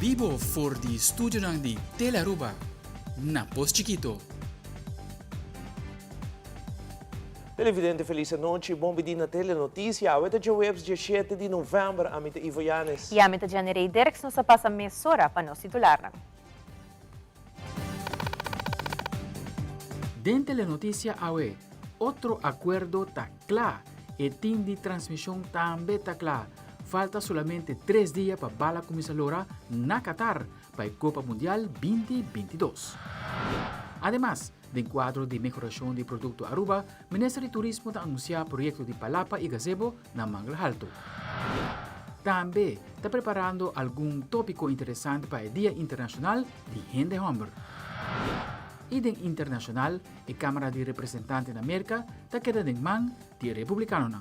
Bibo for di studionan di Telearuba na Pos Chikito. Televidente felis anochi, bon bini na Telenoticia. Awe ta djaweps diashete di november, ami ta Ivo Yanes. I ami ta Jenny Rey Dirks, nos a pasa mesora pa nos titularnan. Den Telenoticia awe, otro akuerdo ta kla, e team di transmishon tambe ta kla. Falta solamente tres dia pa bala kuminsá lora na Qatar pa e Kopa Mundial 2022. Ademas, den kuadro di mehorashon di produkto Aruba, Minister di Turismo ta anunsiá proyekto di palapa i gazebo na Mangel Halto. Tambe ta preparando algun tópiko interesante pa e Dia Internashonal di Hende Hòmber. I den internashonal, e Kámara di Representante na Merka ta keda den man di e republikanonan.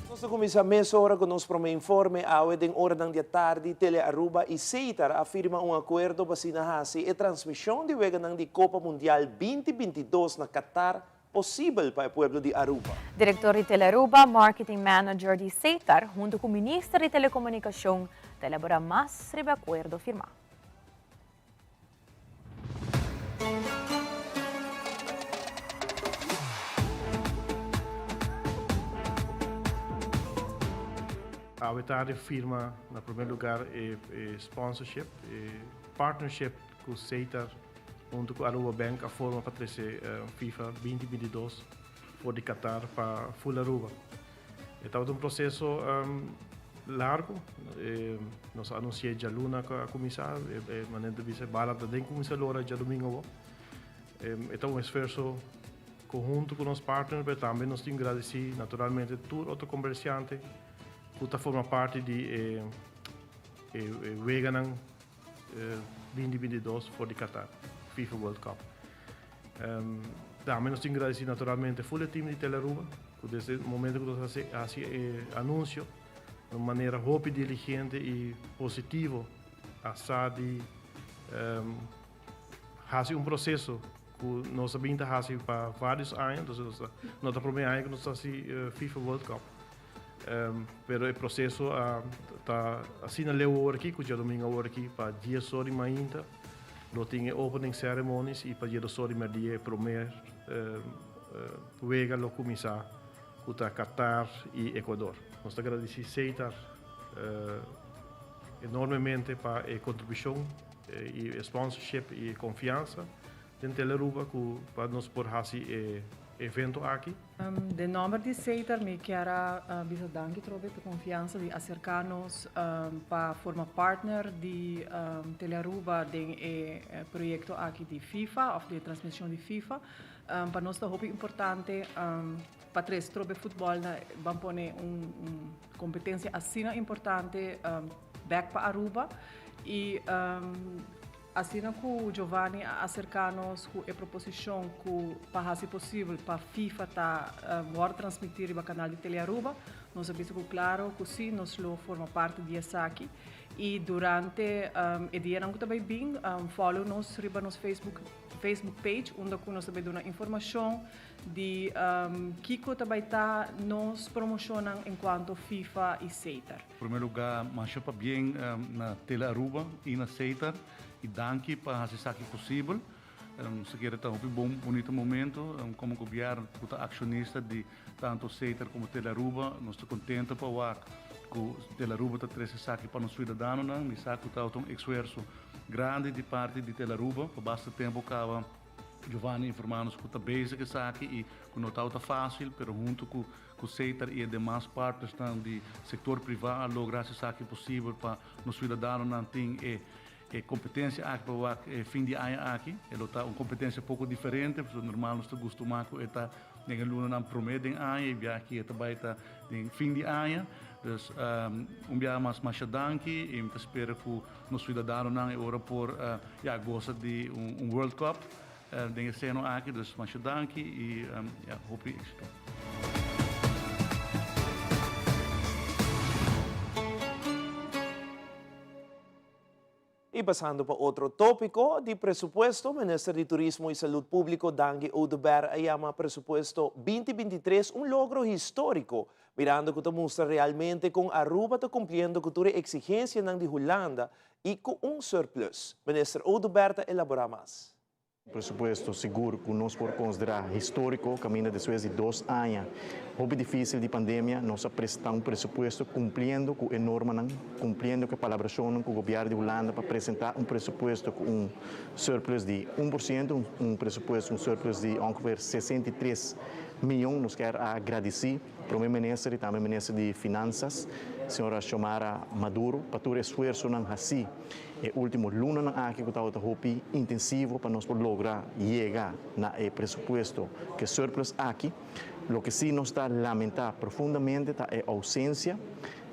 Nos ta kuminsá mesora ku nos promé informe. Awe den oranan di atardi, Telearuba i Seitar a firma un akuerdo pa asina hasi e transmishon di weganan di Kopa Mundial 2022 na Qatar posibel pa e pueblo di Aruba. Direktor di Telearuba, Marketing Manager di Seitar, huntu ku Minister di Telekomunikashon ta elaborá mas riba e akuerdo firmá. Awe tardi firma na primer lugar e sponsorship, e partnership ku Seitar huntu ku Aruba Bank a forma pa trese FIFA 2022 for di Qatar pa full Aruba. E tabata un proseso largu. Nos a anunsi'é djaluna ku a kuminsá. E manera ta bisa e bala ta den kuminsá lora djadumingu awor. E ta un esfuerso konhunto ku nos partner, pero tambe nos tin gradisí naturalmente tur otro komersiante ku ta forma parti di e weganan 2022 for di Qatar, FIFA World Cup. Tambe nos tin gradisí naturalmente full e team di Telearuba ku desde e momento ku nos a hasi e anunsio na un manera hopi diligente i positivo a sa di hasi un proseso ku nos a bin ta hasi pa varios aña, entonces nos ta no ta prome aña ku nos ta hasi FIFA World Cup. Pero e proseso a ta asina leu awor aki ku djadomingo awor aki pa dies or di mainta lo tin e opening ceremonies i pa diedos or di merdia e prome wega lo kuminsá ku ta Qatar i Ecuador. Nos ta gradisí Seitar enormemente pa e kontribushon i e sponsorship i e konfiansa den Telearuba ku pa nos por hasi e evento aki. Den nomber di Seitar mi kier a bisa danki trobe pa confiansa di acerca nos pa forma partner di Telearuba den e proyecto aki di FIFA of di e transmision di FIFA. Pa nos ta hopi importante pa tres trobe futbol na ban pone un competencia asina importante bek pa Aruba y Asina ku Giovanni a aserká nos ku e proposishon ku pa hasi posibel pa FIFA ta wòrdu transmití riba kanal di Telearuba, nos a bisa ku klaro ku sí, nos lo forma parti di esaki. I durante e dianan ku ta bai bin, follow nos riba nos Facebook Facebook page unda ku nos ta bai duna informashon di kiko ta bai ta nos promoshonnan enkuanto FIFA i Setar. Prome luga masha pabien na Tele Aruba y na Seitar y danki pa haci esaki posibel. Nos ta kere ta hopi bon bunito momento como gobierno cu ta accionista di tanto Seitar como Tele Aruba. Nos ta contento pa wak cu Tele Aruba ta trece esaki pa nos ciudadanonan. Mi sa cu ta un esfuerzo grandi di parti di Tele Aruba pa basta tempo caba Giovanni informa nos cu ta bezig esaki y cu no tabata facil pero hunto cu Ku Seitar i e demas partnersnan di sektor privá a logra hasi esaki posibel pa nos siudadanonan tin e e kompetensia aki pa wak e fin di aña aki. E lo ta un kompetensia poko diferente pasobra normal nos ta gustumá ku e ta den e lunanan promé den aña i bia aki e ta bai ta den fin di aña. Dus un biaha mas masha danki i mi ta spera ku nos siudadanonan e ora por ya gosa di un World Cup. Den e seno aki, dus masha danki y ya, hopi exito. Y pasando pa otro topico di presupuesto, Minister di Turismo y Salud Publico Dangui Oduber a yama presupuesto 2023 un logro historico, mirando cu ta mustra realmente con Aruba ta cumpliendo cu tur exigencianan di Hulanda y cu un surplus. Minister Oduber ta elabora mas. Presupuesto sigur cu nos por considera historico, caminda despues di 2 aña hopi dificil di pandemia, nos a presenta un presupuesto cumpliendo cu e normanan, cumpliendo cu e palabracion cu gobierno di Hulanda pa presenta un presupuesto cu un surplus di 1%, un presupuesto, un surplus di ongeveer 63 miyon. Nos kier gradici Prome Minister y tambe Minister di Finanzas, señora Xiomara Maduro, pa tur esfuersonan haci e ultimo lunanan aki cu tabata hopi intensivo pa nos por logra yega na e presupuesto cu surplus aki. Loke si nos ta lamenta profundamente ta e ausencia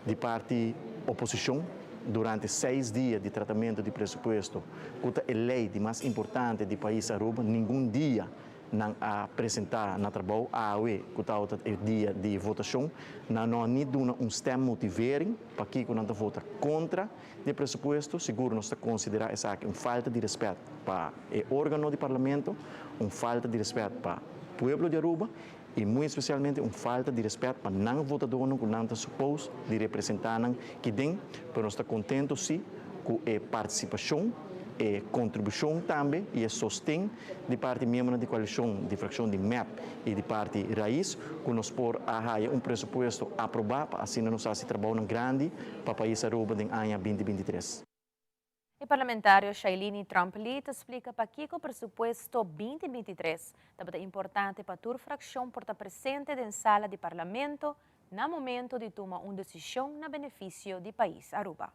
di parti oposicion durante 6 dia di tratamento di presupuesto, cu ta e ley di mas importante di pais Aruba, ningun dia nan a presenta na trabou. Awe, cu ta e dia di votacion, nan no ni duna un stemmotivering pakico nan ta vota contra di presupuesto. Sigur nos ta considera esaki un falta di respet pa e organo di parlamento, un falta di respet pa pueblo di Aruba y muy especialmente un falta di respet pa nan votadornan cu nan ta suppose di representa nan aki den. Pero nos ta contento si cu e participacion, e contribucion tambe y e sosten di parti miembro di coalicion di fraccion di MEP y di parti RAIZ, cu nos por a haya un presupuesto aproba pa asina nos haci trabou grandi pa pais Aruba den aña 2023. E parlamentario Shailini Tromp-Lee ta splica pakico e presupuesto 2023 ta importante pa tur fraccion por ta presente den sala di parlamento na momento di tuma un decision na beneficio di pais Aruba.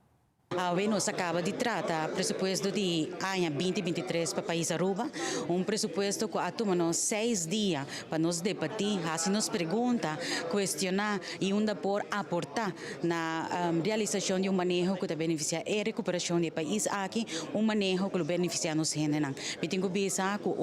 Awe nos a caba di trata presupuesto di aña 2023 pa pais Aruba, un presupuesto cu a tuma nos 6 dia pa nos debati, haci nos pregunta, cuestiona y unda por aporta na realisacion di un maneho cu ta beneficia e recuperacion di e pais aki, un maneho cu ta beneficia nos hendenan. Mi tin cu bisa cu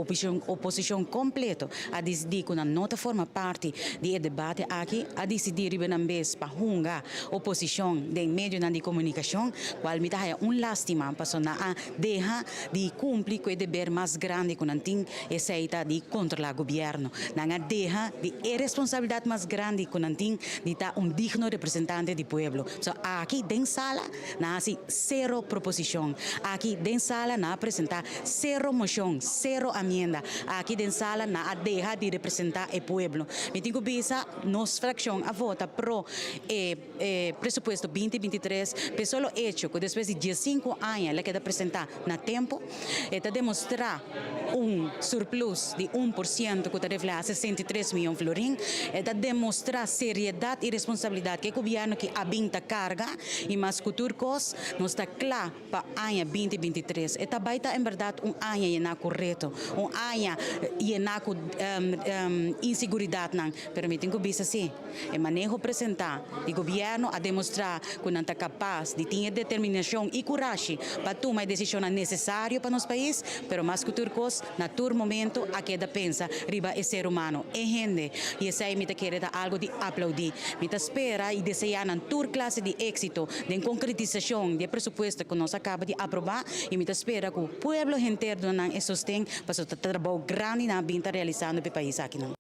oposicion completo a dicidi cu no ta forma parti di e debate aki, a dicidi riba nan mes pa hunga oposicion den medio di comunicacion, cual mi ta haya un lastima, paso nan a deha di cumpli cu e deber mas grandi cu nan tin, esey ta di controla gobierno. Nan a deha di e responsabilidad mas grandi cu nan tin di ta un digno representante di pueblo. So aki den sala nan a haci cero proposicion. Aki den sala nan a presenta cero mocion, cero enmienda. Aki den sala nan a deha di representa e pueblo. Mi tin cu bisa, nos fraccion a vota pro e presupuesto 2023, pa solo hecho cu despues di 15 aña el a keda presenta na tempo, ta demostra un surplus di 1% cu ta refleha 63 miyon florin, ta demostra seriedad y responsabilidad cu e gobierno cu a bin ta carga y mas cu tur cos, nos ta cla pa aña 2023. E ta bay ta en berdad un aña yena cu reto, un aña yena cu inseguridad nan, pero mi tin cu bisa si, e maneho presenta di gobierno a demostra cu nan ta capas di tin determinacion y curashi pa tuma e decision necesario pa nos pais, pero mas cu tur cos, na tur momento a keda pensa riba e ser humano, e hende, y esey mi ta kere ta algo di aplaudi. Mi ta spera y desea nan tur clase di exito den concretisacion di presupuesto cu nos a caba di aproba y mi ta spera cu pueblo entero nan e sosten pa e trabou grandi nan a bin ta realisando pa e pais aki nan.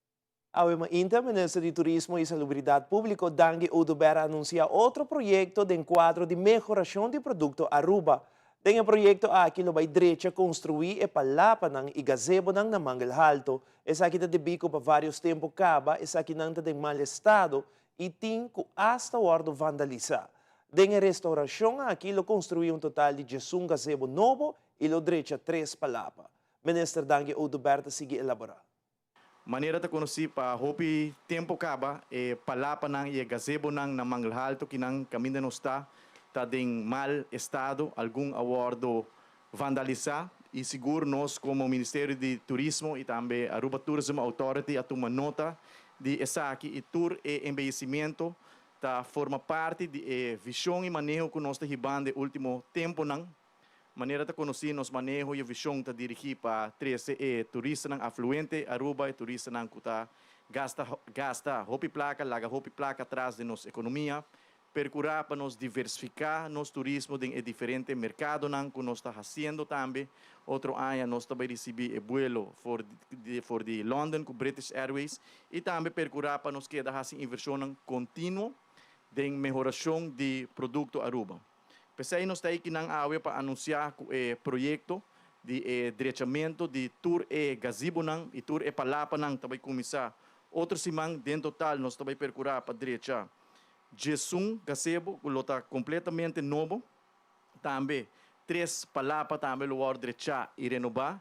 Awe mainta, Minister di Turismo y Salubridad Publico Dangui Oduber a anuncia otro proyecto den cuadro di mehoracion di producto Aruba. Den e proyecto aki lo bay drecha construi e palapanan y gazebonan na Mangel Halto. Esaki ta debi cu pa varios tempo caba, esakinan ta den mal estado y tin cu hasta wordo vandalisa. Den restauracion aki lo construi un total di 11 gazebo nobo y lo drecha tres palapa. Minister Dangui Oduber ta sigui elabora. Manera ta conoci pa hopi tempo caba e palapanan y e gazebonan na Mangel Halto cu nan caminda nos ta ta den mal estado, algun a wordo vandalisa y sigur nos como Ministerio di Turismo y tambe Aruba Tourism Authority a tuma nota di esaki y tur e embeyecimento ta forma parti di e vision y maneho cu nos ta hibando ultimo temponan. Manera ta conoci, nos maneho y vision ta dirigi pa trece e turistanan afluente Aruba, e turistanan cu ta gasta, gasta hopi placa, laga hopi placa atras di nos economia. Percura pa nos diversifica nos turismo den e diferente mercadonan cu nos ta haciendo tambe. Otro aña nos ta bay ricibi e buelo for di for di London cu British Airways y tambe percura pa nos keda haci inversionnan continuo den mehoracion di producto Aruba. P'esey nos ta eykinan awe pa anuncia cu e proyecto di e drechamento di tur e gazibonan y tur e palapanan ta bay cuminsa otro siman. Den total nos ta bay percura pa drecha 11 gazebo cu lo ta completamente nobo. Tambe tres palapa tambe lo wòrdu drechá i renobá.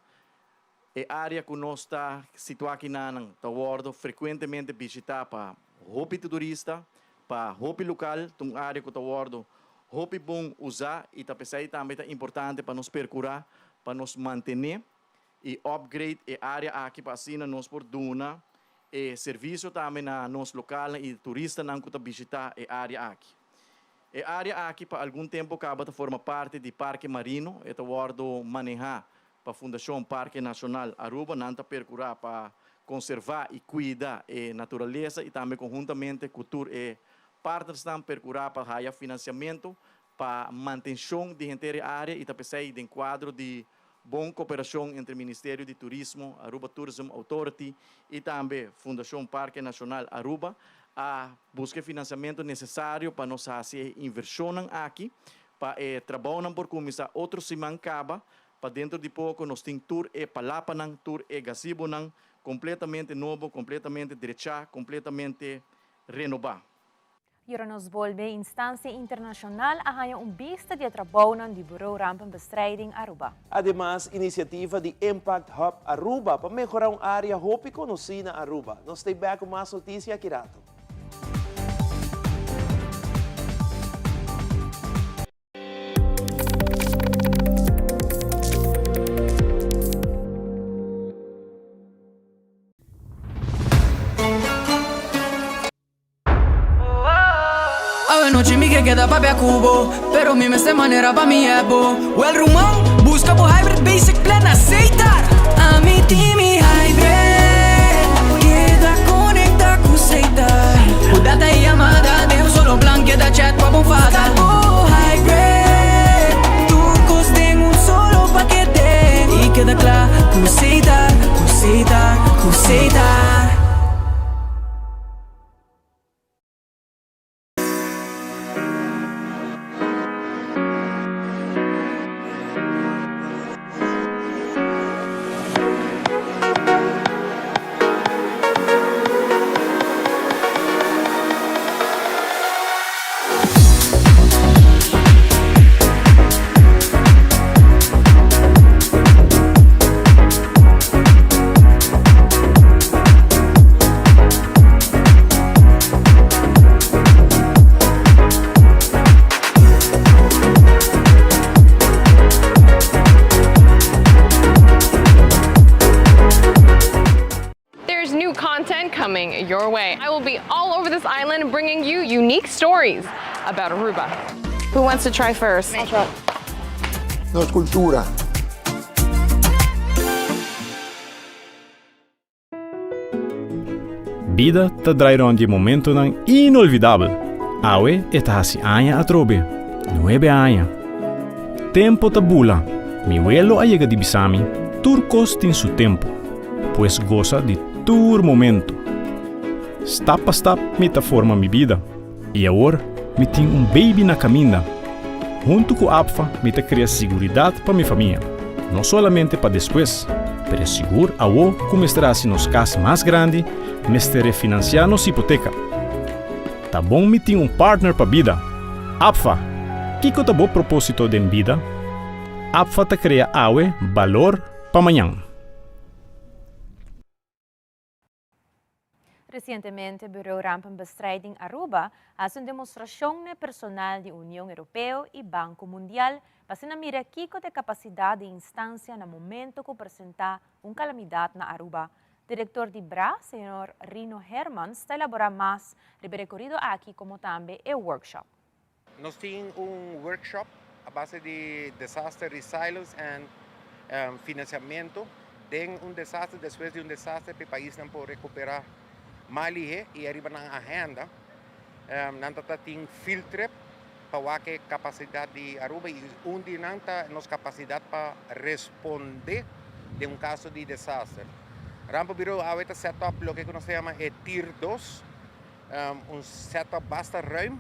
E área ku nos ta situá kinanan ta wòrdu frekuentemente bishitá pa hopi turista, pa hopi lokal. Ta un área ku ta wòrdu hopi bon usá i ta p'esei tambe ta importante pa nos perkurá pa nos mantené i upgrade e área aki pa asina nos por duna e servisio tambe na nos lokalnan i turistanan ku ta bishitá e área aki. E área aki pa algun tempu kaba ta forma parti di Parke Marino. E ta wòrdu manehá pa Fundashon Parke Nashonal Aruba. Nan ta perkurá pa konservá i kuida e naturalesa i tambe konhuntamente ku tur e partnersnan perkurá pa haya finansiamentu pa mantenshon di henter e área i ta p'esei den kuadro di bon koperashon entre Ministerio di Turismo, Aruba Tourism Authority i tambe Fundashon Parke Nashonal Aruba a buska e finansiamentu nesesario pa nos hasi e invershonnan aki pa e trabounan por kuminsá otro siman kaba pa dentro di poko nos tin tur e palapanan, tur e gazebonan kompletamente nobo, kompletamente drechá, kompletamente renobá. I ora nos bolbe instancia internacional a haña un bista di e trabounan di Bureau Rampenbestrijding Aruba. Ademas, iniciativa di Impact Hub Aruba pa mehora un area hopi conoci na Aruba. Nos ta bek cu mas noticia aki rato. Awe nochi mi ke keda papia ku bo Pero mi mester manera pa mi ebo Wel ruman, buska bo hybrid basic plan na Setar Ami tin mi hybrid Keda konekta ku Setar Ku data i yamada den un solo plan Keda chat pa bo fada Buska bo hybrid Tur kos den un solo pakete I keda kla ku Setar, ku Setar, ku Setar. There's new content coming your way. I will be all over this island bringing you unique stories about Aruba. Who wants to try first? I'll try. Nos cultura. Bida ta drai rond di e momentonan inolvidabel. Awe e ta hasi aña atrobe. Nuebe aña. Tempo ta bula. Mi welo a yega di bisa mi, tur kos tin su tempo. Pues gosa di tur momento. Stap pa stap mi ta forma mi bida. I awor mi tin un baby na kaminda. Huntu ku APFA mi ta krea siguridat pa mi famia, no solamente pa despues, pero sigur awo ku mester hasi nos kas mas grandi, mester refinansiá nos hipoteka. Ta bon mi tin un partner pa bida. APFA! Kiko ta bo propósito den bida? APFA ta krea awe balor pa mañan. Recientemente Bureau Rampenbestrijding Aruba a haci un demostracion na e personal di Union Europeo y Banco Mundial pa asina mira kico ta e capacidad di instancia na momento cu presenta un calamidad na Aruba. Director di bra, señor Rino Hermans, ta elabora mas riba e recorido aki como tambe e workshop. Nos tin un workshop a base di disaster resilience and financiamento den un desaster, despues di un desaster pa e paisnan por recupera mas lihe y ariba nan agenda. Nan ta tin field trip pa wak e capacidad di Aruba y un di nan ta nos capacidad pa responde den un caso di desaster. Rampenbureau awe ta set up loke cu nos ta yama e tier dos, un set up basta ruim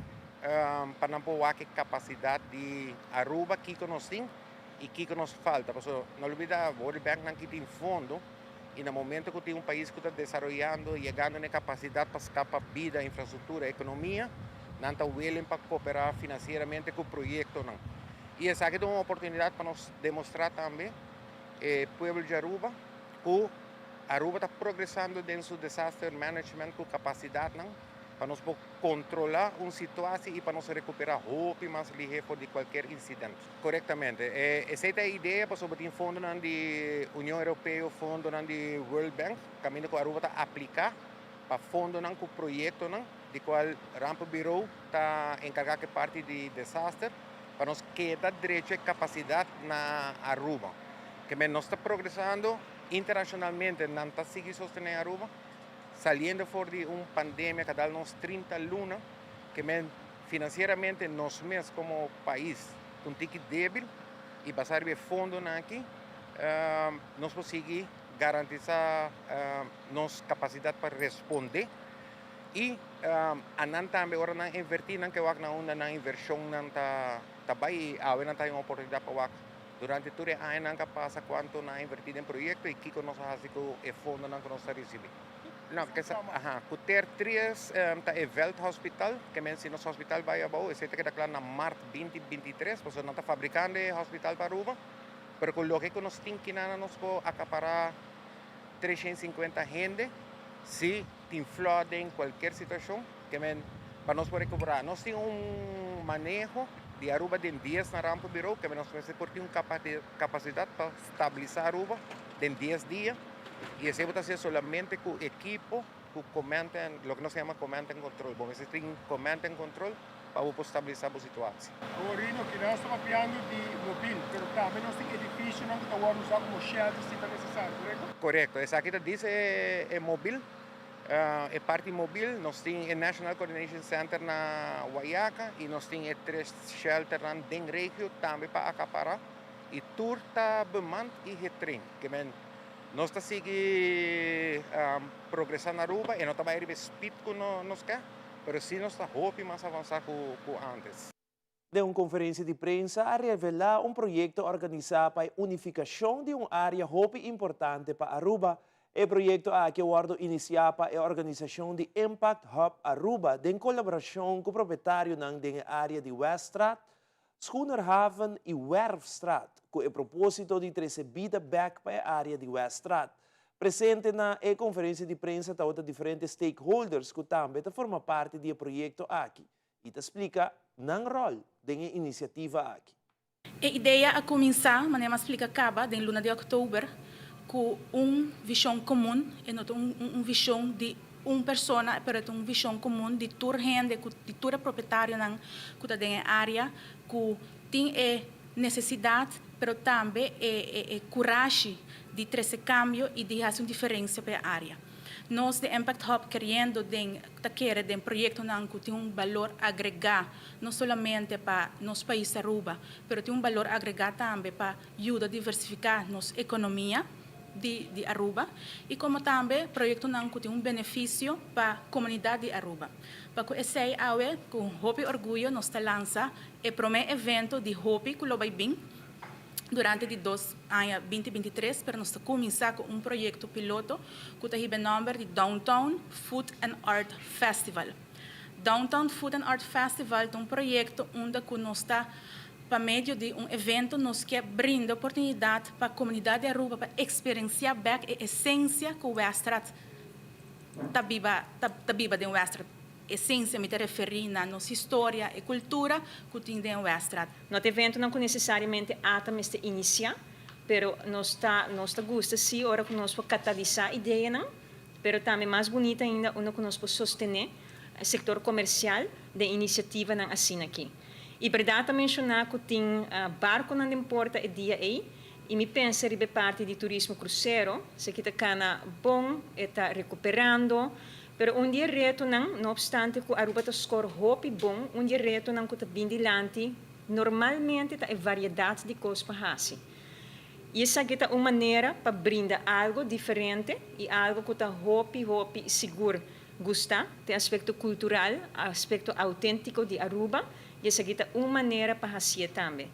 pa nan por wak e capacidad di Aruba, kico nos tin y kico nos falta. Pasobra no olbida World Bank nan ki tin fondo y na momento cu tin un pais cu ta desaroyando, yegando na e capacidad pa scapa bida, infrastructura, economia, nan ta willing pa coopera financieramente cu proyectonan. Y esaki ta un oportunidad pa nos demostra tambe e pueblo di Aruba cu Aruba ta progresando den su disaster management cu capacidadnan pa nos por controla un situatie y pa nos recupera hopi mas lihe for di cualkier incident. Corectamente. Esey ta e idea pasobra tin fondonan di Union Europeo, fondonan di World Bank, caminda cu Aruba ta aplica pa fondonan cu proyectonan di cual Rampenbureau ta encarga cu e parti di desaster pa nos keda drecho e capacidad na Aruba. Keme nos ta progresando internacionalmente, nan ta sigui sostene Aruba, saliendo for di un pandemia ca dal nos 30 luna, keme financieramente nos mes como pais ta un tiki debil y basa riba e fondonan aki nos por sigui garantisa nos capacidad pa responde y anan tambe ora nan inverti nan ke wak na unda nan inversionnan ta bay y awe nan ta hay un oportunidad pa wak durante tur e añanan ka pasa cuanto nan a inverti den proyecto y kico nos a haci cu e fondonan cu nos ta ricibi. No, aha, cu ter tres ta e Veld Hospital, ke men si nos hospital bay abou esey ta keda cla na maart 2023, pasobra nan ta fabricando e hospital pa Aruba, pero cu loke cu nos tin kinan nos por acapara 350 hende si tin flooding, cualkier situacion, ke men pa nos por recupera. Nos tin un maneho di Aruba den dies na Rampenbureau, ke men nos mester por tin un capacidad pa stabilisa Aruba den dies dia y esey bo ta hacié solamente cu ekipo cu command and, loke nos ta yama command and control. Bo mester tin command and control pa bo por stabilisa bo situatie. Awor Rino, kinan nos ta papiando di mobil, pero tambe nos tin edificionan cu ta wordo usa como shelter si ta necesario, corecto? Corecto, esaki ta dice e mobil, e parti mobil, nos tin e National Coordination Center na Wayaca y nos tin e tres shelternan den regio tambe pa acapara y tur ta bemand y getrain. Ke men nos ta sigui progresa na Aruba, e no ta bay riba e speed cu nos ke, pero si nos ta hopi mas avansa cu antes. Den un conferencia di prensa a revela un proyecto organisa pa e unificacion di un area hopi importante pa Aruba. E proyecto aki a wordo inicia pa e organisacion di Impact Hub Aruba den colaboracion cu propietarionan den e area di Weststraat, Schoenerhaven y Werfstraat cu e proposito di trece bida bek pa e area di Weststraat. Presente na e conferencia di prensa tabata diferente stakeholders cu tambe ta forma parti di e proyecto aki y ta splica nan rol den e iniciativa aki. E idea a cuminsa, manera mi a splica caba, den luna di october cu un vision comun, e no ta un vision di un persona, pero e ta un vision comun di tur hende, cu di tur e propietarionan cu ta den e area, cu tin e necesidad, pero tambe e curashi di trece cambio y di haci un diferencia pa e area. Nos di Impact Hub keriendo den ta kere den proyectonan cu tin un balor agrega no solamente pa nos pais Aruba, pero tin un balor agrega tambe pa yuda diversifica nos economia di di Aruba y como tambe proyectonan cu tin un beneficio pa comunidad di Aruba. Pa cu esey awe cu hopi orguyo nos ta lansa e prome evento di hopi cu lo bay bin durante di dos aña 2023, pero nos ta cuminsa cu un proyecto piloto cu ta hiba e nomber di Downtown Food and Art Festival. Downtown Food and Art Festival ta un proyecto unda cu nos ta pa medio di un evento nos kier brinda oportunidad pa comunidad di Aruba pa experiencia bek e esencia cu Weststraat ta biba ta biba den Weststraat. Esencia mi ta referi na nos historia e cultura cu tin den Weststraat. No ta eventonan cu necesariamente ata mester inicia, pero nos ta nos ta gusta si ora cu nos por catalisa ideanan, pero tambe mas bunita ainda unda cu nos por sostene sector comercial den iniciativanan asina aki. Y berdad ta menciona cu tin barconan den porta e dia ey y mi pensa riba e parti di turismo crucero, esaki ta cana bon, e ta recuperando. Pero un di e retonan, no obstante cu Aruba ta score hopi bon, un di e retonan cu ta bin dilanti normalmente ta e variedad di cos pa haci. Y esaki ta un manera pa brinda algo diferente y algo cu ta hopi hopi sigur gusta, den aspecto cultural, aspecto autentico di Aruba, y esaki ta un manera pa haci'e tambe.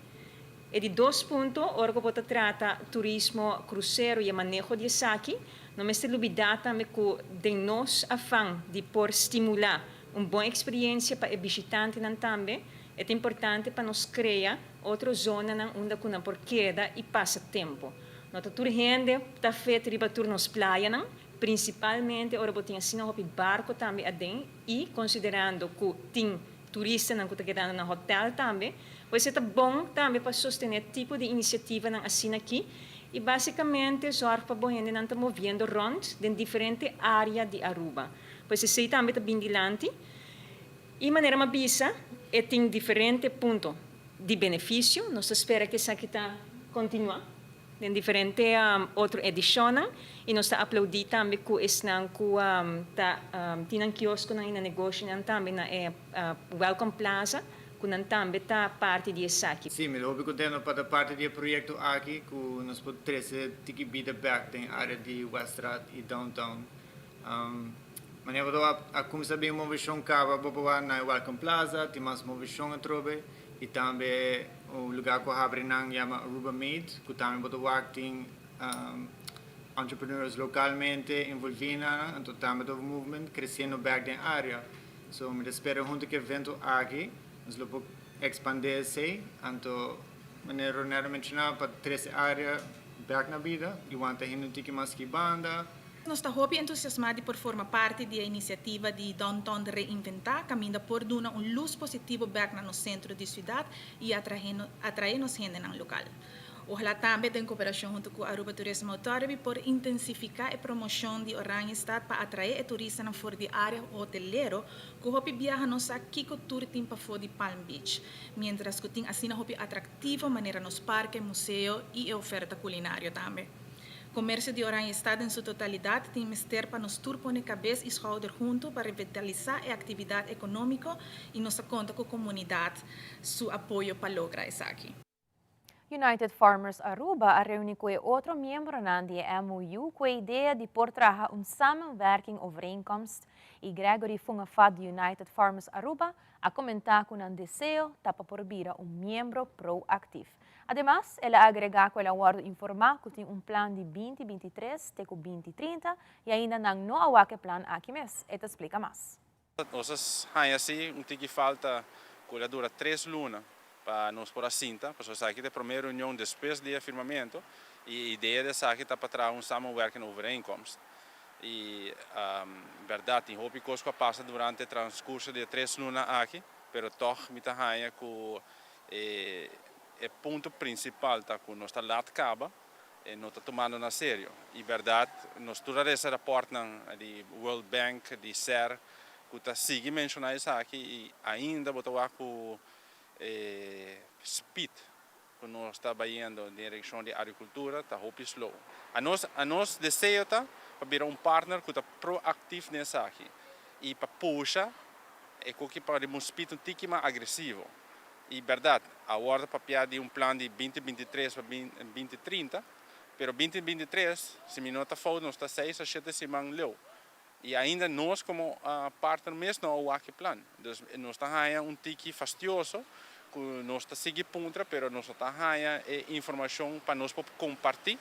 E di dos punto, ora cu bo ta trata turismo crucero y e maneho di esaki, no mester lubida tambe cu den nos afan di por stimula un bon experiencia pa e bishitantenan tambe, e ta importante pa nos crea otro zonanan unda cu nan por keda y pasa tempo. No ta tur hende ta fet riba tur nos playanan, principalmente ora bo tin asina hopi barco tambe aden y considerando cu tin turistanan ku ta kedando na hotèl tambe. Pues e ta bon tambe pa sostené tipo di inisiativanan asina aki i básikamente zòrg pa bo hendenan ta moviendo rònt den diferente área di Aruba. Pues esei tambe ta bin dilanti i manera mi a bisa e tin diferente punto di benefisio. Nos ta spera ku esaki ta kontinuá. Den diferente otro edishonnan i nos ta aplaudí tambe ku esnan ku ta tin nan kioskonan i nan negoshinan tambe na e Welcome Plaza ku nan tambe ta parti di esaki. Sí, mi ta hopi kontento pa ta parti di e proyekto aki ku nos por trese tiki bida bèk den área di Weststraat i Downtown. Manera bo ta wak a kuminsá bin moveshon kaba bo por wak na e Welcome Plaza tin mas moveshon atrobe. I tambe un lugar ku a habri nan yama Aruba Made, ku tambe bo ta wak tin entrepreneurs lokalmente envolví na nan, anto tambe ta un movement kresiendo bèk den área. So mi ta spera huntu ku e evento aki nos lo por ekspandé esei, anto manera Ronel a menshoná pa trese área bèk na bida i wanta hende un tiki mas ki banda. Nos ta hopi entusiasmá di por forma parti di e inisiativa di Downtown Reinventá, kaminda por duna un lus positivo bèk na nos sentro di siudat i atraé nos hendenan lokal. Ohalá tambe den koperashon huntu ku Aruba Tourism Authority por intensifiká e promoshon di Oranjestad pa atraé e turistanan for di área hotelero ku hopi biaha no sa kiko tur tin pafó di Palm Beach, miéntras ku tin asina hopi atraktivo manera nos parke, museo i e oferta kulinario tambe. Comercio di Oranjestad den su totalidad tin mester pa nos tur pone cabes y schouder hunto pa revitalisa e actividad economico y nos ta conta cu comunidad su apoyo pa logra esaki. United Farmers Aruba a reuni cu e otro miembronan di e MOU cu e idea di por traha un samenwerking overeenkomst y Gregory Fungafat di United Farmers Aruba a comenta cu nan deseo ta pa por bira un miembro proactief. Ademas, el a agregá ku el a wòrdu informá ku tin un plan di binti 23 te ku 2030 i ainda nan no a wak e plan aki mes. E ta splika mas. Nos a haña si un tiki falta ku el a dura tres luna pa nos por a sinta, pasobra esaki ta e promé reunion despues di e firmamentu i e idea di esaki ta pa traha un samenwerkende overeenkomst. I bèrdat tin hopi kos ku a pasa durante e transkurso di e tres luna aki, pero tòg mi ta haña ku E e punto principal ta cu nos ta laat caba, e no ta tumando na serio. Y berdad nos tur a reza rapportnan di World Bank, di ser, cu ta sigui menciona esaki y ainda bo ta wak cu e speed cu nos ta bayendo den direccion di agricultura ta hopi slow. A nos a nos deseo ta pa bira un partner cu ta proactief den esaki y pa pusha e koki pa riba un speed un tiki mas agresivo. I bèrdat, awor ta papia di un plan di 2023 pa 2030, pero 2023, si mi no ta fout, nos ta seis a shete siman leu. I ainda nos komo partner mes no a wak e plan. Dus nos ta haña un tiki fastioso ku nos ta sigui puntra, pero nos no ta haña e informashon pa nos por kompartí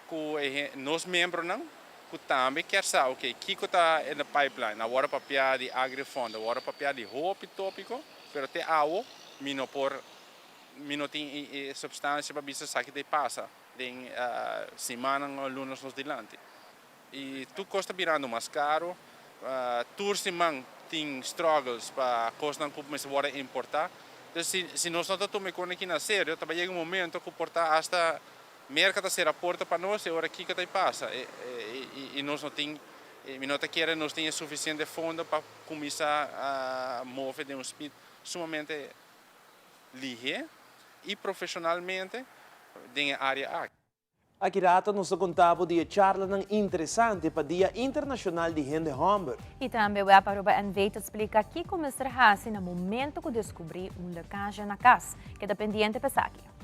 ku e nos miembronan ku tambe kier sa, oke, kiko ta in the pipeline. Awor a papia di Agrifond, awor a papia di hopi tópiko. Pero te awo mi no por, mi no tin e substancia pa bisa esaki ta pasa den simannan o lunas nos dilanti. Y tur cos ta birando mas caro, tur siman tin struggles pa cosnan cu mester worde importa. Entonces si nos no ta tuma e cos aki na serio ta bay yega un momento cu por ta hasta Merca ta cera porta pa nos y ora kico ta pasa y nos no tin, mi no ta kere nos tin e suficiente fondo pa kuminsá move den un speed sumamente lihé i profeshonalmente den e área aki. Aki rato nos ta konta bo di e charlanan interesante pa Dia Internashonal di Hende Hòmber. I tambe Web Aruba NV ta splika kiko mester hasi na momento ku deskubrí un lekazje na kas. Keda pendiente pa esaki.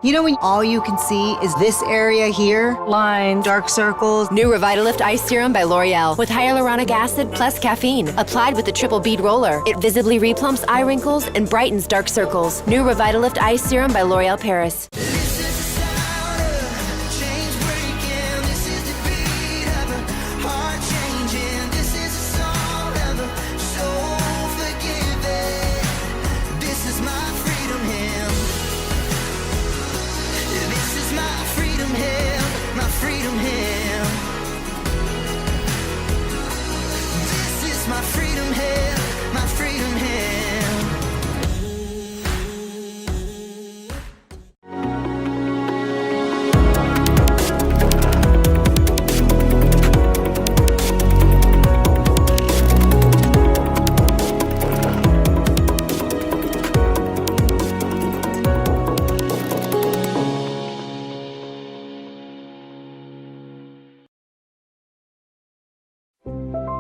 You know when all you can see is this area here? Lines, dark circles. New Revitalift Ice Serum by L'Oreal with hyaluronic acid plus caffeine. Applied with the triple bead roller. It visibly replumps eye wrinkles and brightens dark circles. New Revitalift Ice Serum by L'Oreal Paris.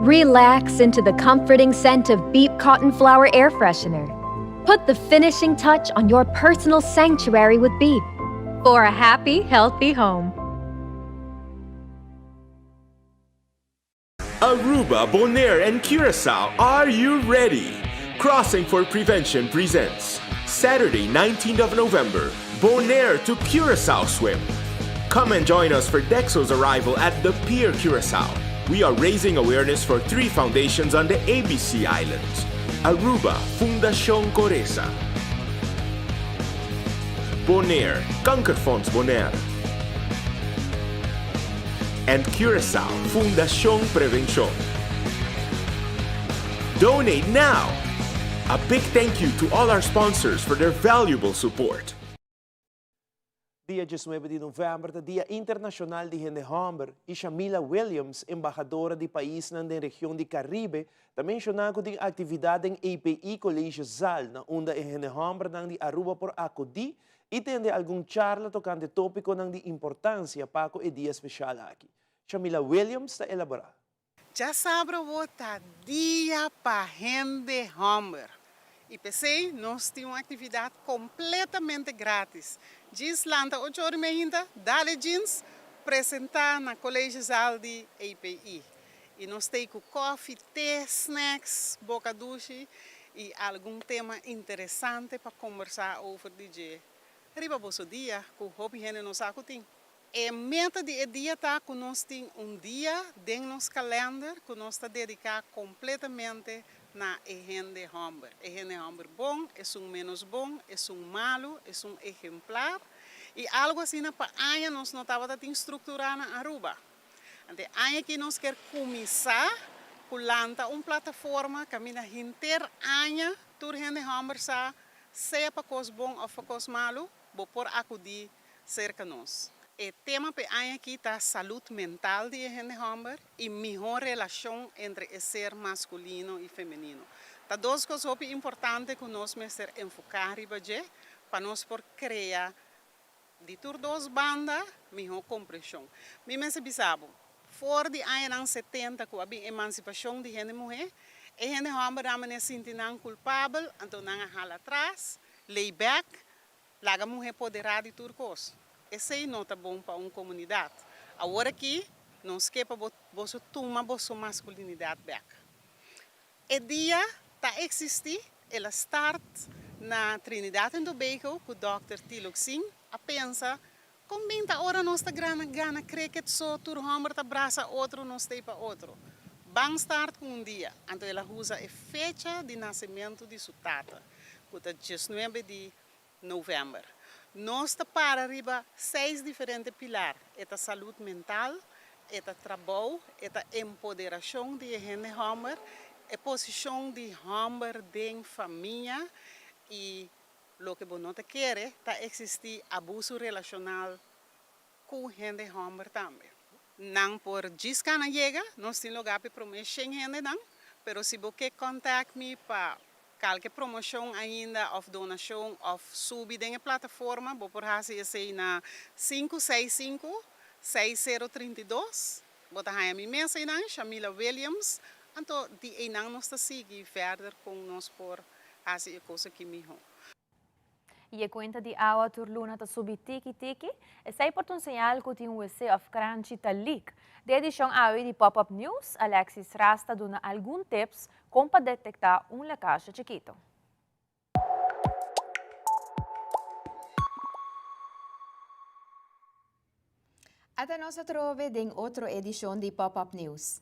Relax into the comforting scent of Beep Cotton Flower Air Freshener. Put the finishing touch on your personal sanctuary with Beep for a happy, healthy home. Aruba, Bonaire, and Curacao, are you ready? Crossing for Prevention presents Saturday, 19th of November, Bonaire to Curacao Swim. Come and join us for Dexo's arrival at the Pier Curacao. We are raising awareness for three foundations on the ABC Islands Aruba, Fundación Coreza. Bonaire, Kankerfonds Bonaire. And Curacao, Fundación Prevención. Donate now! A big thank you to all our sponsors for their valuable support. Dia diesnuebe di novèmber ta Dia Internashonal di Hende Hòmber i Shamila Williams, embahadora di paisnan den region di Karibe, ta menshoná ku tin aktividat den EPI College Zaal na unda e hende hòmbernan di Aruba por akudí i tende algun charla tokante tópikonan di importansia pa ku e dia speshal aki. Shamila Williams ta elaborá. Djasabra wo ta dia pa hende hòmber i p'esei nos tin un aktividat kompletamente grátis. Djis lanta ocho ora i meinta, dale djins, presentá na Collegezaal di EPI. I nos t'ei ku kòfi, te, snacks, boka dushi i algun tema interesante pa kombersá over di dje riba boso dia ku hopi hende no sa ku tin. E meta di e dia ta ku nos tin un dia den nos kalènder ku nos ta dediká kompletamente na e hende hòmber. E hende hòmber bon, esun ménos bon, esun malu, esun ehemplar. I algu asina pa aña nos no tabata tin strukturá na Aruba. Ante e aña aki nos kier kuminsá ku lanta un plataforma kaminda henter aña tur hende hòmber sa sea pa kos bon òf pa kos malu bo por akudí serka nos. E tema p'e aña aki ta salud mental di e hende hòmber i mihó relashon entre e ser maskulino i femenino. Ta dos kos hopi importante ku nos mester enfoká riba dje pa nos por krea di tur dos banda mihó komprenshon. Mi mester bisa bo, for di añanan setenta ku a bin emansipashon di hende muhé, e hende hòmber nan mester sinti nan kulpabel, anto nan a hala atras, lay back, Laga muhé poderá di tur kos. Esei no ta bon pa un komunidat. Awor aki nos ke pa bo boso tuma boso maskulinidat bèk. E dia ta eksistí, el a start na Trinidad and Tobago ku dòkter Tilok Singh a pensa kon bin ta ora nos ta grana gana cricket so tur hòmber ta brasa otro nos ta ei pa otro. Ban start ku un dia. Anto el a usa e fecha di nasementu di su tata ku ta diesnuebe di novèmber. Nos ta para riba seis diferente pilar, e ta salud mental, e ta trabou, e ta empoderashon di e hende hòmber, e posishon di hòmber den famia i loke bo no ta kere ta eksistí abusu relashonal ku hende hòmber tambe. Nan por djis kana yega, nos tin lugá pa e promé shen hendenan, pero si bo ke contact mi pa kalke promoshon ainda òf donashon òf subi den e plataforma, bo por hasi esei na sinku seis sinku, seis sero 32. Bo ta haña mi mes einan, Shamila Williams, anto di einan nos ta sigui verder kon nos por hasi e kos aki mihó. I e kuenta di awa tur luna ta subi tiki tiki, esei por ta un señal ku tin un wc òf kranchi ta lik. Den edishon awe di Pop Up News, Alexis Ras ta duna algun tips kon pa detektá un lekasje chikito. Ata nos atrobe den otro edishon di Pop Up News.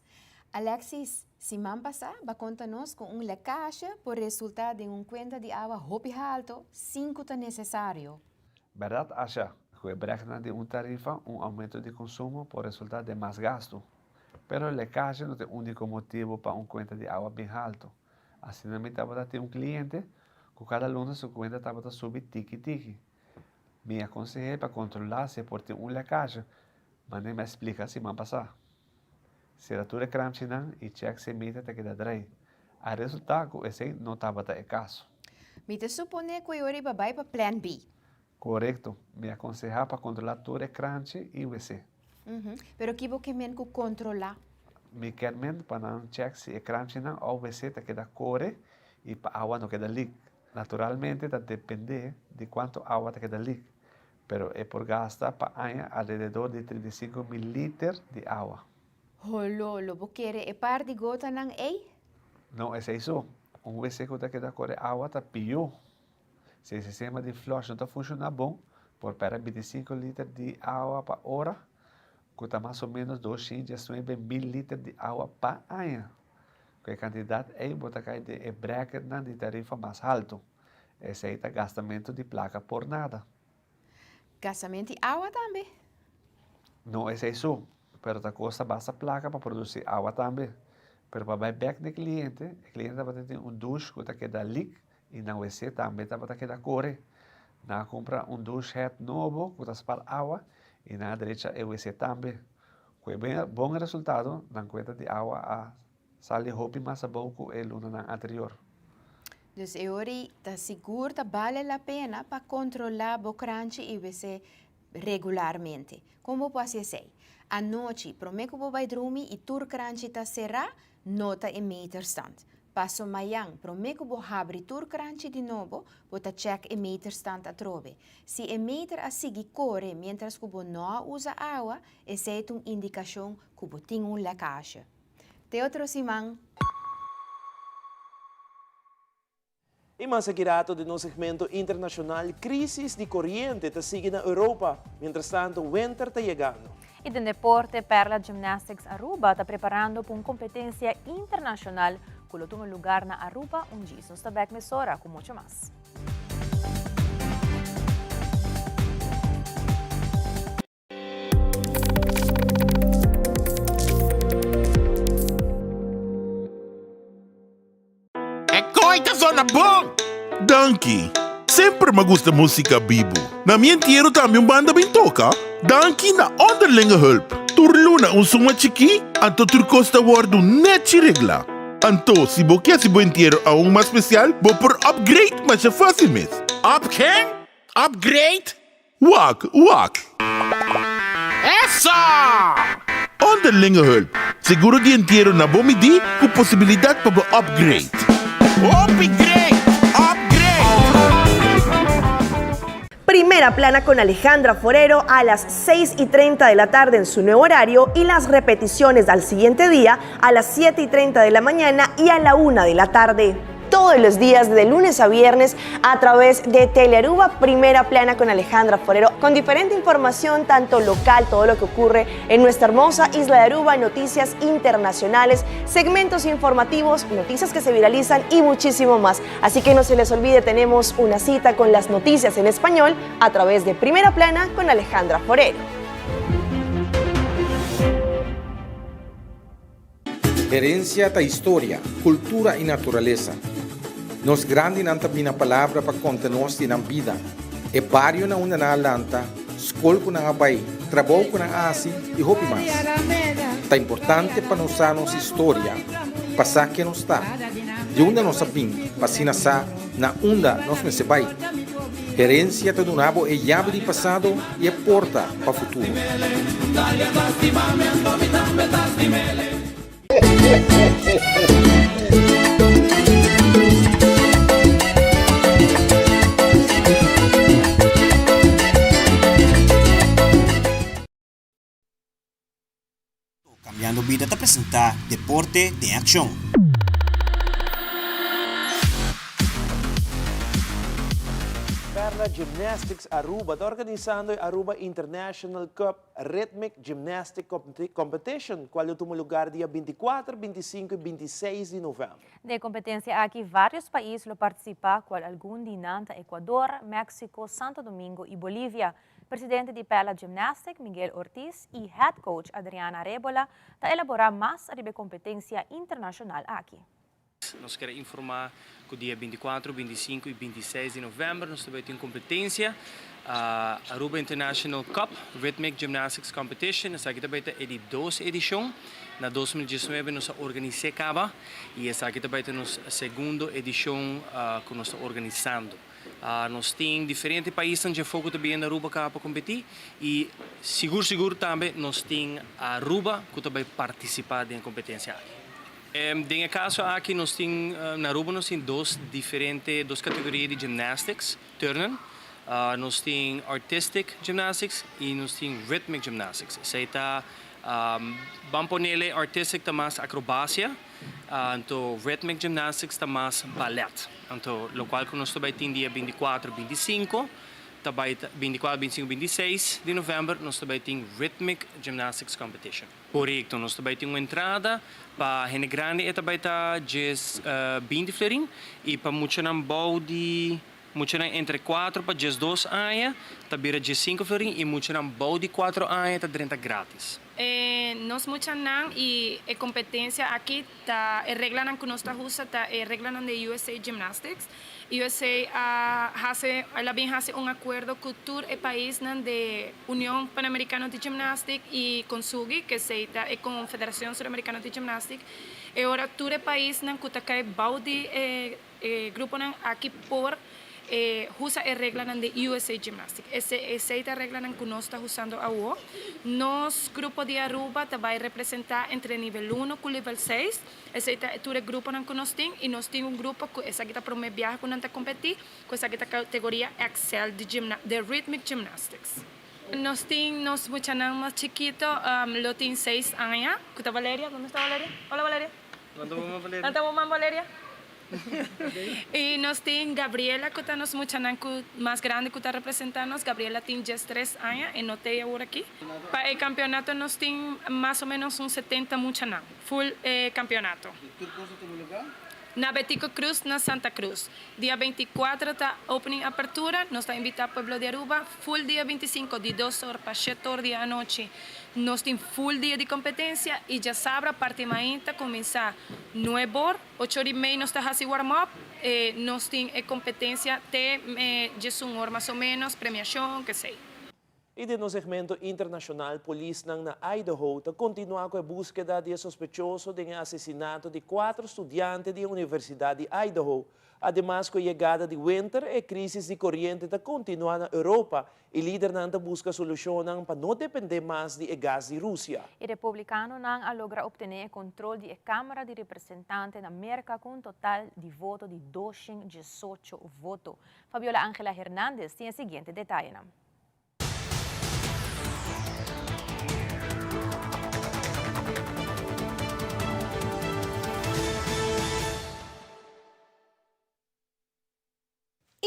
Alexis, siman pasá ba konta nos ku un lekasje por resultá den un kuenta di awa hopi halto sin ku ta nesesario. Bèrdat, Asha, ku e brèknan di un tarifa, un oumento di konsumo por resultá den mas gastu. Pero lekasje no ta e úniko motibu pa un kuenta di awa bin haltu. Asina mi tabata tin un kliente ku kada luna su kuenta tabata subi tiki tiki. Mi a konseh'é pa kontrolá si e por tin un lèkazje, manera mi a splika siman pasá. Sera tur e kramchinan i chèk si e meter ta keda drei. A resultá ku esei no tabata e kaso. Mi ta suponé ku e ora i ba bai pa Plan B. Korekto. Mi a konsehá pa kontrolá tur e kranchi i wc. Pero ki bo ke men ku kontrolá? Mi ker men pa nan chèk si e kranchinan òf wc ta keda kore i pa awa no keda lik. Naturalmente ta depende di cuanto awa ta keda leak, pero e por gasta pa aña alrededor di 35 mil liter di awa. Holo, lo bo kere e par di gotanan ei? No esei so, un wc cu ta keda core awa ta pió. Si e sistema di flush no ta funciona bon, por perde 25 liter di awa pa ora, cu ta mas o menos 219 mil liter di awa pa aña. Ku e kantidat ei bo ta kai den e bracketnan di tarifa mas haltu. Esei ta gastamentu di plaka por nada. Gastamentu di awa tambe? No esei so, pero ta kosta basta plaka pa produsí awa tambe. Pero pa bai bèk na e kliente, e kliente tabata tin un dush ku ta keda lik i nan wc tambe tabata keda kore. Nan a kumpra un dush head nobo ku ta spar awa i nan a drecha e wc tambe. Ku e bon resultado, nan kuenta di awa a sali hopi mas abou ku e lunanan anterior. Dus e ora ei ta sigur ta bale la pena pa kontrolá bo kranchi i wc regularmente. Kon bo por hasi esei? Anochi, promé ku bo bai drumi i tur kranchi ta será, nota e meterstand. Paso mayan, promé ku bo habri tur kranchi di nobo, bo ta chèk e meterstand atrobe. Si e meter a sigui kore miéntras ku bo no a usa awa, esei ta un indikashon ku bo tin un lèkasje. Te otro siman! I mas aki rato den nos segmento internashonal, Krísis di koriente ta sigui na Europa, mientrastanto wenter ta yegando. I den deporte, Perla Gymnastics Aruba ta preparando pa un kompetensia internashonal ku lo tuma lugar na Aruba un djis. Nos ta bèk mesora ku mucho mas. E koi ta sona bon! Danki! Semper m'a gusta músika bibu. Na mi entiero tambe un banda bin toka. Danki na Onderlinge Hulp. Tur luna un suma chikí, anto tur kos ta wòrdu nèchi reglá. Anto, si bo ke hasi bo entiero aun mas spesial, bo por upgrade masha fásil mes. Up ken? Upgrade? Wak, wak! Eso! Onderlinge hulp, seguro di entiero na bo midí ku posibilidat pa bo upgrade. Hopi great! Upgrade! Primera Plana con Alejandra Forero a las 6 y 30 de la tarde en su nuevo horario y las repeticiones al siguiente día a las 7 y 30 de la mañana y a la 1 de la tarde. Todos los días de lunes a viernes a través de Telearuba Primera Plana con Alejandra Forero, con diferente información, tanto local, todo lo que ocurre en nuestra hermosa isla de Aruba, noticias internacionales, segmentos informativos, noticias que se viralizan y muchísimo más. Así que no se les olvide, tenemos una cita con las noticias en español a través de Primera Plana con Alejandra Forero. Herencia ta historia, cultura y naturalesa. Nos grandinan ta bina palabra pa conta nos di nan bida, e bario na unda nan a lanta, scol cu nan a bay. trabou ku nan a hasi i hopi mas. Ta importante pa nos sa nos historia pa sa ken nos ta, di unda nos a bin pa asina sa na unda nos mester bai. Herensia ta duna bo e yabi di pasado i e porta pa futuro. Cambiando Bida ta presenta Deporte den Accion. Perla Gymnastics Aruba ta organisando e Aruba International Cup Rhythmic Gymnastic Competition, cual lo tuma lugar dia 24, 25 y 26 di november. Den e competencia aki varios pais lo participa, cual algun di nan ta Ecuador, Mexico, Santo Domingo y Bolivia. Presidente di Perla Gymnastic, Miguel Ortiz, y Head Coach Adriana Rebola ta elabora mas ariba e competencia internacional aki. Nos kier a informa cu dia 24, 25 y 26 di november nos ta bay tin un competencia, Aruba International Cup Rhythmic Gymnastics Competition. Esaki ta bay ta e di dos edicion. Na 2019 nos a organise caba y esaki ta bay ta nos segundo edicion cu nos ta organisando. Nos tin diferente paisnan dje afó cu ta bini na Aruba caba pa competi y sigur sigur tambe nos tin Aruba cu ta bay participa den e competencia aki. Den e caso aki nos tin na Aruba nos tin dos diferente dos categoria di gymnastics, turnen. Nos tin artistic gymnastics y nos tin rhythmic gymnastics. Esey ta ban ponele artistic ta mas acrobacia anto rhythmic gymnastics ta mas ballet. Anto locual cu nos ta bay tin dia 24, 25 ta bay ta 24, 25, 26 di november nos ta bay tin rhythmic gymnastics competition. Korekto, nos ta bai tin un entrada, pa hende grandi e ta bai ta djes 20 florin i pa muchanan bou di muchanan entre 4 pa 12 aña ta bira djes 5 florin i muchanan bou di 4 aña ta drenta gratis. E nos muchanan i e kompetensia aki ta e reglanan ku nos ta usa ta e reglanan di USA Gymnastics. USA a hasi el a bin hasi un akuerdo ku tur e paisnan di Union Panamericano di Gymnastic i Consugi, ke esei ta e Konfederashon Suramerikano di Gymnastic. E ora tur e paisnan ku ta kai bou di e E gruponan aki por husa e reglanan di USA Gymnastics. Esei ta reglanan ku nos ta husando awo. Nos grupo di Aruba ta bai representá entre nivel uno ku nivel seis. Esei ta tur e gruponan ku nos tin i nos tin un grupo ku esaki ta promé biaha ku nan ta kompetí ku esaki ta kategoria XL di di Rhythmic Gymnastics. Nos tin nos muchanan mas chikito lo tin seis aña ku ta Valeria. Donde sta Valeria? Hola Valeria. Lanta bo man Valeria. Y nos tin Gabriela cu ta nos muchanan cu mas grandi cu ta representa nos. Gabriela tin 13 aña, e no t'ey awor aki. Pa e campeonato nos tin mas o menos un 70 muchanan, full e campeonato. Tur cos ta tuma lugar? Na Betico Cruz na Santa Cruz. Dia 24 ta opening apertura, nos ta invita pueblo di Aruba full dia 25 di dos or pa shete or di anochi. Nos tin full dia di competencia y djasabra parti mainta cuminsa nuebe or, ocho or y mei nos ta haci warm up, nos tin e competencia te djesun or mas o menos, premiacion, kesey. Y den nos segmento internacional polisnan na Idaho ta continua cu e buskeda di e sospechoso den e asesinato di cuatro studiante di e Universidad di Idaho. Ademas cu e yegada di winter e crisis di coriente ta continua na Europa y lidernan ta busca solucionnan pa no depende mas di e gas di Rusia. E republikanonan a logra optené e kontrol di e Kámara di Representante na Merka ku un total di voto di 218 voto. Fabiola Angela Hernandez tin e siguiente detayenan.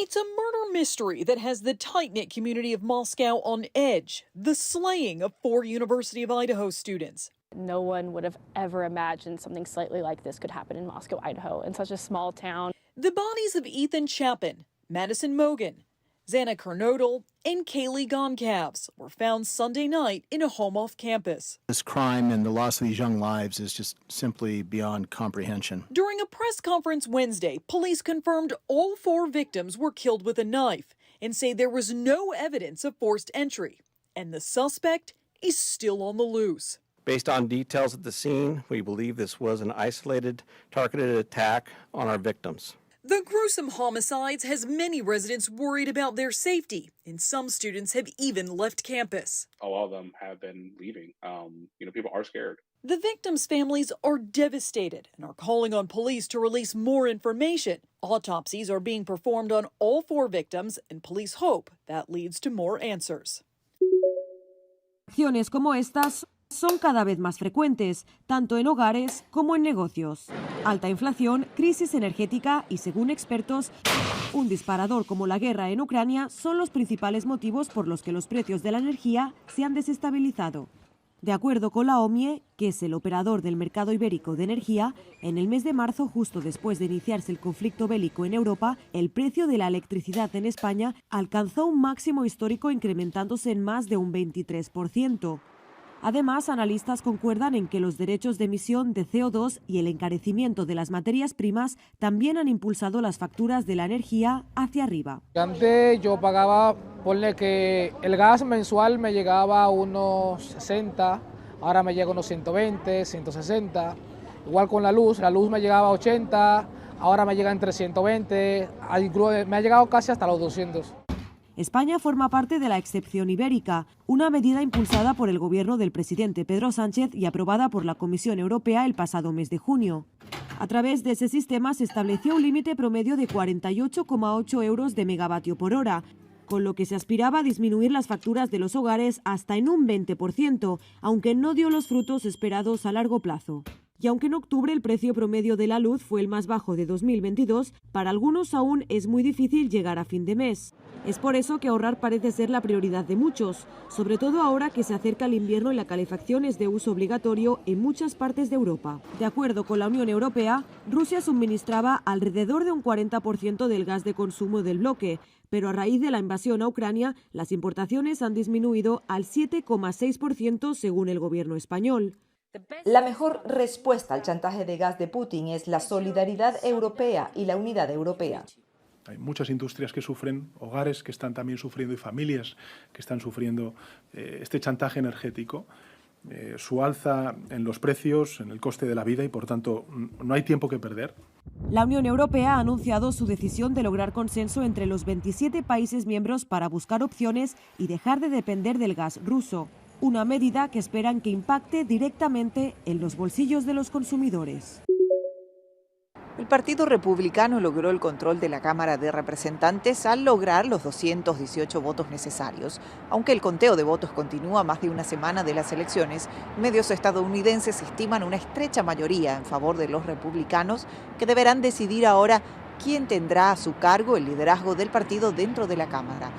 It's a murder mystery that has the tight knit community of Moscow on edge the slaying of four University of Idaho students. No one would have ever imagined something slightly like this could happen in Moscow, Idaho, in such a small town. The bodies of Ethan Chapin, Madison Mogen, Xana Kernodle, and Kaylee Goncalves were found Sunday night in a home off campus. This crime and the loss of these young lives is just simply beyond comprehension. During a press conference Wednesday, police confirmed all four victims were killed with a knife and say there was no evidence of forced entry. And the suspect is still on the loose. Based on details at the scene, we believe this was an isolated, targeted attack on our victims. The gruesome homicides has many residents worried about their safety, and some students have even left campus. A lot of them have been leaving. Um, you know, people are scared. The victims' families are devastated and are calling on police to release more information. Autopsies are being performed on all four victims, and police hope that leads to more answers. Acciones como estas son cada vez más frecuentes, tanto en hogares como en negocios. Alta inflación, crisis energética y, según expertos, un disparador como la guerra en Ucrania son los principales motivos por los que los precios de la energía se han desestabilizado. De acuerdo con la OMIE, que es el operador del mercado ibérico de energía, en el mes de marzo, justo después de iniciarse el conflicto bélico en Europa, el precio de la electricidad en España alcanzó un máximo histórico incrementándose en más de un 23%. Además, analistas concuerdan en que los derechos de emisión de CO2 y el encarecimiento de las materias primas también han impulsado las facturas de la energía hacia arriba. Antes yo pagaba, ponle que el gas mensual me llegaba a unos 60, ahora me llega a unos 120, 160. Igual con la luz, la luz me llegaba a 80, ahora me llega entre 120, me ha llegado casi hasta los 200. España forma parte de la excepción ibérica, una medida impulsada por el gobierno del presidente Pedro Sánchez y aprobada por la Comisión Europea el pasado mes de junio. A través de ese sistema se estableció un límite promedio de 48,8 euros de megavatio por hora, con lo que se aspiraba a disminuir las facturas de los hogares hasta en un 20%, aunque no dio los frutos esperados a largo plazo. Y aunque en octubre el precio promedio de la luz fue el más bajo de 2022, para algunos aún es muy difícil llegar a fin de mes. Es por eso que ahorrar parece ser la prioridad de muchos, sobre todo ahora que se acerca el invierno y la calefacción es de uso obligatorio en muchas partes de Europa. De acuerdo con la Unión Europea, Rusia suministraba alrededor de un 40% del gas de consumo del bloque, pero a raíz de la invasión a Ucrania, las importaciones han disminuido al 7,6% según el gobierno español. La mejor respuesta al chantaje de gas de Putin es la solidaridad europea y la unidad europea. Hay muchas industrias que sufren, hogares que están también sufriendo y familias que están sufriendo eh, este chantaje energético, eh, su alza en los precios, en el coste de la vida y, por tanto, no hay tiempo que perder. La Unión Europea ha anunciado su decisión de lograr consenso entre los 27 países miembros para buscar opciones y dejar de depender del gas ruso, una medida que esperan que impacte directamente en los bolsillos de los consumidores. El Partido Republicano logró el control de la Cámara de Representantes al lograr los 218 votos necesarios. Aunque el conteo de votos continúa más de una semana de las elecciones, medios estadounidenses estiman una estrecha mayoría en favor de los republicanos que deberán decidir ahora quién tendrá a su cargo el liderazgo del partido dentro de la Cámara.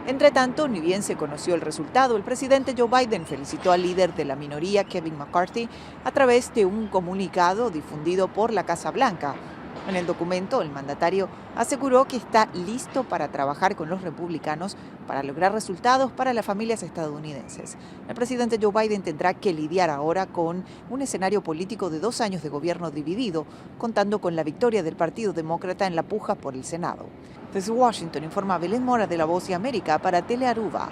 Entre tanto, ni bien se conoció el resultado, el presidente Joe Biden felicitó al líder de la minoría, Kevin McCarthy, a través de un comunicado difundido por la Casa Blanca. En el documento, el mandatario aseguró que está listo para trabajar con los republicanos para lograr resultados para las familias estadounidenses. El presidente Joe Biden tendrá que lidiar ahora con un escenario político de dos años de gobierno dividido, contando con la victoria del Partido Demócrata en la puja por el Senado. Desde Washington informa Belén Mora de La Voz de América para Telearuba.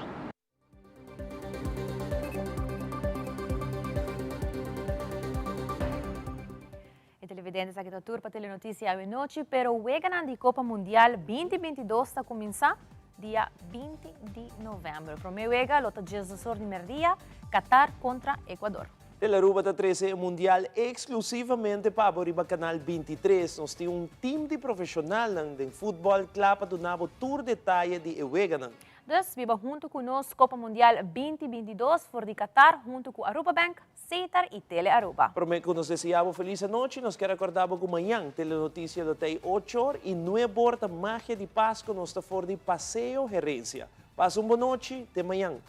E televidente esaki ta tur pa Telenoticia awe nochi, pero weganan di Copa Mundial 2022 ta cuminsa dia 20 di november. Prome wega lo ta 12 or di merdia, Qatar contra Ecuador. Telearuba ta trece e Mundial exclusivamente pa bo riba Canal 23. Nos tin un team di profesionalnan den futbol cla pa duna bo tur detaye di e weganan. Dus, biba hunto cu nos Copa Mundial 2022 for di Qatar hunto cu Aruba Bank, Setar y Tele Aruba. Prome cu nos desea bo feliz anochi, nos kier acorda bo cu mañan Telenoticia lo ta ey ocho or y nuebe or ta Magia di Pasco nos ta for di Paseo Herencia. Pasa un bon nochi, te mañan.